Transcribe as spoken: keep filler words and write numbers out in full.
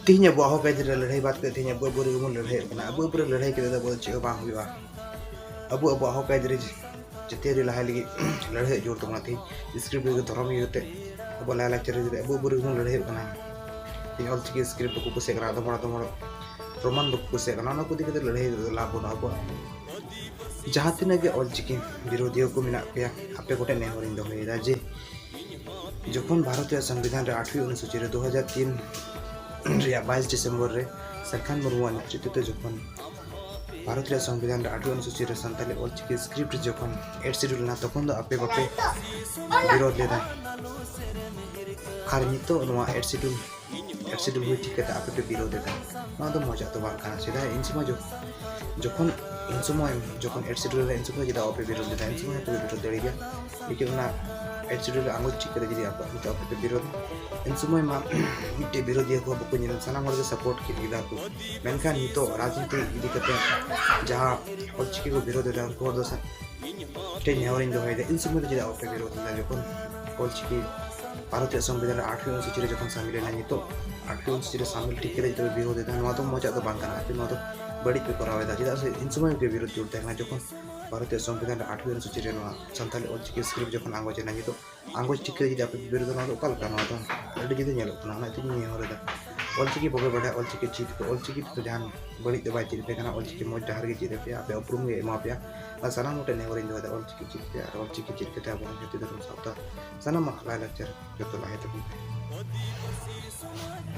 ᱛᱮᱦᱮᱧ ᱟᱵᱚᱣᱟᱜ ᱦᱚᱠ ᱟᱹᱭᱫᱟᱹᱨᱤ ᱨᱮ ᱞᱟᱹᱲᱦᱟᱹᱭ ᱵᱟᱫ ᱠᱟᱛᱮ ᱛᱮᱦᱮᱧ ᱟᱵᱚ ᱟᱵᱚ ᱨᱮᱜᱮ ᱵᱚᱱ ᱞᱟᱹᱲᱦᱟᱹᱭᱚᱜ ᱠᱟᱱᱟ᱾ ᱟᱵᱚ ᱟᱵᱚ ᱨᱮ ᱞᱟᱹᱲᱦᱟᱹᱭ ᱠᱟᱛᱮ ᱫᱚ ᱟᱵᱚ ᱫᱚ ᱪᱮᱫ ᱦᱚᱸ ᱵᱟᱝ ᱦᱩᱭᱩᱜᱼᱟ᱾ ᱟᱵᱚ ᱟᱵᱚᱣᱟᱜ ᱦᱚᱠ ᱟᱹᱭᱫᱟᱹᱨᱤ ᱡᱟᱹᱛᱤᱭᱟᱹᱨᱤ ᱞᱟᱦᱟᱭ ᱞᱟᱹᱜᱤᱫ ᱞᱟᱹᱲᱦᱟᱹᱭ ᱡᱳᱨ ᱛᱟᱵᱚᱱᱟ᱾ ᱛᱮᱦᱮᱧ script ᱤᱭᱟᱹ ᱠᱟᱛᱮ, ᱫᱷᱚᱨᱚᱢ ᱤᱭᱟᱹ ᱠᱟᱛᱮ, ᱟᱵᱚ ᱞᱟᱭᱼᱞᱟᱠᱪᱟᱨ ᱤᱫᱤ ᱠᱟᱛᱮ ᱟᱵᱚ ᱟᱵᱚ ᱨᱮᱜᱮ ᱵᱚᱱ ᱞᱟᱹᱲᱦᱟᱹᱭᱚᱜ ᱠᱟᱱᱟ᱾ ᱛᱮᱦᱮᱧ ᱚᱞᱪᱤᱠᱤ script ᱵᱟᱠᱚ ᱠᱩᱥᱤᱭᱟᱜ ᱠᱟᱱᱟ, ᱟᱫᱚᱢ ᱦᱚᱲ ᱟᱫᱚᱢ ᱦᱚᱲ ᱨᱳᱢᱟᱱ ᱵᱟᱠᱚ ᱠᱩᱥᱤᱭᱟᱜ ᱠᱟᱱᱟ᱾ ᱚᱱᱟ ᱠᱚ ᱤᱫᱤ ᱠᱟᱛᱮ ᱞᱟᱹᱲᱦᱟᱹᱭ ᱠᱟᱛᱮ ᱫᱚ ᱞᱟᱵᱷ ᱵᱟᱹᱱᱩᱜᱼᱟ ᱟᱵᱚᱣᱟᱜ᱾ ᱡᱟᱦᱟᱸ ᱛᱤᱱᱟᱹᱜ ᱜᱮ ᱚᱞᱪᱤᱠᱤ ᱵᱤᱨᱳᱫᱷᱤᱭᱟᱹ ᱠᱚ ᱢᱮᱱᱟᱜ ᱯᱮᱭᱟ, ᱟᱯᱮ ᱠᱚᱴᱷᱮᱱ ᱱᱮᱦᱚᱨᱤᱧ ᱫᱚᱦᱚᱭᱮᱫᱟ ᱡᱮ ᱡᱚᱠᱷᱚᱱ ᱵᱷᱟᱨᱚᱛ ᱨᱮᱭᱟᱜ ᱥᱚᱝᱵᱤᱫᱷᱟᱱ ᱨᱮ ᱟᱴᱷᱣᱤ ᱚᱱᱩᱥᱩᱪᱤ ᱨᱮ ᱫᱩ ᱦᱟᱡᱟᱨ ᱛᱤᱱ ᱨᱮᱭᱟᱜ ᱵᱟᱭᱤᱥ ᱰᱤᱥᱮᱢᱵᱚᱨ ᱨᱮ ᱥᱟᱞᱠᱷᱟᱱ ᱢᱩᱨᱢᱩᱣᱟᱜ ᱱᱮᱛᱨᱤᱛᱵ ᱛᱮ ᱡᱚᱠᱷᱚᱱ ᱵᱷᱟᱨᱚᱛ ᱨᱮᱭᱟᱜ ᱥᱚᱝᱵᱤᱫᱷᱟᱱ ᱨᱮ ᱟᱴᱷᱣᱤ ᱚᱱᱩᱥᱩᱪᱤ ᱨᱮ ᱥᱟᱱᱛᱟᱞᱤ ᱚᱞᱪᱤᱠᱤ script ᱡᱚᱠᱷᱚᱱ add schedule ᱞᱮᱱᱟ, ᱛᱚᱠᱷᱚᱱ ᱫᱚ ᱟᱯᱮ ᱵᱟᱯᱮ ᱵᱤᱨᱳᱫ ᱞᱮᱫᱟ᱾ ᱟᱨ ᱱᱤᱛᱚᱜ ᱱᱚᱣᱟ add schedule, add schedule ᱦᱩᱭ ᱴᱷᱤᱠ ᱠᱟᱛᱮ ᱟᱯᱮ ᱯᱮ ᱵᱤᱨᱳᱫ ᱮᱫᱟ᱾ ᱱᱚᱣᱟ ᱫᱚ ᱢᱚᱡᱟᱜ ᱫᱚ ᱵᱟᱝ ᱠᱟᱱᱟ᱾ ᱥᱮᱫᱟᱭ ᱤᱱ ᱥᱚᱢᱚᱭ ᱡᱚ-, ᱡᱚᱠᱷᱚᱱ ᱤᱱ ᱥᱚᱢᱚᱭ ᱡᱚᱠᱷᱚᱱ add schedule ᱨᱮ ᱤᱱ ᱥᱚᱢᱚᱭ ᱪᱮᱫᱟᱜ ᱵᱟᱯᱮ ᱵᱤᱨᱳᱫ ᱞᱮᱫᱟ? ᱤᱱ ᱥᱚᱢᱚᱭ ᱦᱚᱸᱯᱮ ᱵᱤᱨᱳᱫ ᱫᱟᱲᱮ ᱜᱮᱭᱟ᱾ ᱞᱮᱠᱤᱱ ᱚᱱᱟ add schedule ᱨᱮ ᱟᱸᱜᱚᱪ ᱴᱷᱤᱠ ᱠᱟᱛᱮ ᱡᱩᱫᱤ ᱟᱯᱮ ᱱᱤᱛᱚᱜ ᱟᱯᱮ ᱯᱮ ᱵᱤᱨᱳᱫ, ᱤᱱ ᱥᱚᱢᱚᱭ ᱢᱟ ᱢᱤᱫᱴᱮᱡ ᱵᱤᱨᱳᱫᱤᱭᱟᱹ ᱠᱚ ᱵᱟᱠᱚ ᱧᱮᱞ, ᱥᱟᱱᱟᱢ ᱦᱚᱲ ᱜᱮ support ᱠᱮᱫ ᱠᱮᱫᱟ ᱠᱚ᱾ ᱢᱮᱱᱠᱷᱟᱱ ᱱᱤᱛᱚᱜ ᱨᱟᱡᱽᱱᱤᱛᱤ ᱤᱫᱤ ᱠᱟᱛᱮ ᱡᱟᱦᱟᱸ ᱚᱞᱪᱤᱠᱤ ᱠᱚ ᱵᱤᱨᱳᱫ ᱮᱫᱟ, ᱩᱱᱠᱩ ᱦᱚᱲ ᱫᱚ ᱥᱟ-, ᱢᱤᱫᱴᱮᱡ ᱱᱮᱦᱚᱨᱤᱧ ᱫᱚᱦᱚᱭᱮᱫᱟ, ᱤᱱ ᱥᱚᱢᱚᱭ ᱫᱚ ᱪᱮᱫᱟᱜ ᱵᱟᱯᱮ ᱵᱤᱨᱳᱫ ᱞᱮᱫᱟ? ᱡᱚᱠᱷᱚᱱ ᱚᱞᱪᱤᱠᱤ ᱵᱷᱟᱨᱚᱛ ᱨᱮᱭᱟᱜ ᱥᱚᱝᱵᱤᱫᱷᱟᱱ ᱨᱮ ᱟᱴᱷᱣᱤ ᱚᱱᱩᱥᱩᱪᱤ ᱨᱮ ᱡᱚᱠᱷᱚᱱ ᱥᱟᱢᱤᱞ ᱮᱱᱟ, ᱱᱤᱛᱚᱜ ᱟᱴᱷᱣᱤ ᱚᱱᱩᱥᱩᱪᱤ ᱨᱮ ᱥᱟᱢᱤᱞ ᱴᱷᱤᱠ ᱠᱟᱛᱮ ᱱᱤᱛᱚᱜ ᱵᱤᱨᱳᱫ ᱮᱫᱟ, ᱱᱚᱣᱟ ᱫᱚ ᱢᱚᱡᱟᱜ ᱫᱚ ᱵᱟᱝ ᱠᱟᱱᱟ᱾ ᱟᱯᱮ ᱱᱚᱣᱟ ᱫᱚ ᱵᱟᱹᱲᱤᱡ ᱯᱮ ᱠᱚᱨᱟᱣ ᱮᱫᱟ᱾ ᱪᱮᱫᱟᱜ ᱥᱮ ᱤᱱ ᱥᱚᱢᱚᱭ ᱜᱮ ᱵᱤᱨᱳᱫ ᱡᱳᱨ ᱛᱟᱦᱮᱸ ᱠᱟᱱᱟ, ᱡᱚᱠᱷᱚᱱ ᱵᱷᱟᱨᱚᱛ ᱨᱮᱭᱟᱜ ᱥᱚᱝᱵᱤᱫᱷᱟᱱ ᱨᱮ ᱟᱴᱷᱣᱤ ᱚᱱᱩᱥᱩᱪᱤ ᱨᱮ ᱱᱚᱣᱟ ᱥᱟᱱᱛᱟᱞᱤ ᱚᱞᱪᱤᱠᱤ script ᱡᱚᱠᱷᱚᱱ ᱟᱸᱜᱚᱪ ᱮᱱᱟ᱾ ᱱᱤᱛᱚᱜ ᱟᱸᱜᱚᱪ ᱴᱷᱤᱠ ᱠᱟᱛᱮ ᱡᱩᱫᱤ ᱟᱯᱮ ᱯᱮ ᱵᱤᱨᱳᱫᱟ, ᱱᱚᱣᱟ ᱫᱚ ᱚᱠᱟ ᱞᱮᱠᱟ? ᱱᱚᱣᱟ ᱫᱚ ᱟᱹᱰᱤ ᱡᱩᱫᱟᱹ ᱧᱮᱞᱚᱜ ᱠᱟᱱᱟ᱾ ᱚᱱᱟ ᱤᱭᱟᱹᱛᱮᱧ ᱱᱮᱦᱚᱨ ᱮᱫᱟ, ᱚᱞᱪᱤᱠᱤ ᱵᱟᱯᱮ ᱵᱟᱰᱟᱭᱟ, ᱚᱞᱪᱤᱠᱤ ᱪᱮᱫ ᱯᱮ᱾ ᱚᱞᱪᱤᱠᱤ ᱛᱮᱫᱚ ᱡᱟᱦᱟᱱ ᱵᱟᱹᱲᱤᱡ ᱫᱚ ᱵᱟᱭ ᱪᱮᱫ ᱟᱯᱮ ᱠᱟᱱᱟ, ᱚᱞᱪᱤᱠᱤ ᱢᱚᱡᱽ ᱰᱟᱦᱟᱨ ᱜᱮ ᱪᱮᱫ ᱟᱯᱮᱭᱟ, ᱟᱯᱮ ᱩᱯᱨᱩᱢ ᱜᱮ ᱮᱢᱟ ᱯᱮᱭᱟ᱾ ᱟᱨ ᱥᱟᱱᱟᱢ ᱠᱚᱴᱷᱮᱱ ᱱᱮᱦᱚᱨᱤᱧ ᱫᱚᱦᱚᱭᱮᱫᱟ, ᱚᱞᱪᱤᱠᱤ ᱪᱮᱫ ᱯᱮ ᱟᱨ ᱚᱞᱪᱤᱠᱤ ᱪᱮᱫ ᱠᱟᱛᱮ ᱟᱵᱚᱣᱟᱜ ᱡᱟᱹᱛᱤ ᱫᱷᱚᱨᱚᱢ ᱥᱟᱶᱛᱟ ᱥᱟᱱᱟᱢᱟᱜ ᱞᱟᱭᱼᱞᱟᱠᱪᱟᱨ ᱡᱚᱛᱚ ᱞᱟᱦᱟᱭ ᱛᱟᱵᱚᱱ ᱯᱮ᱾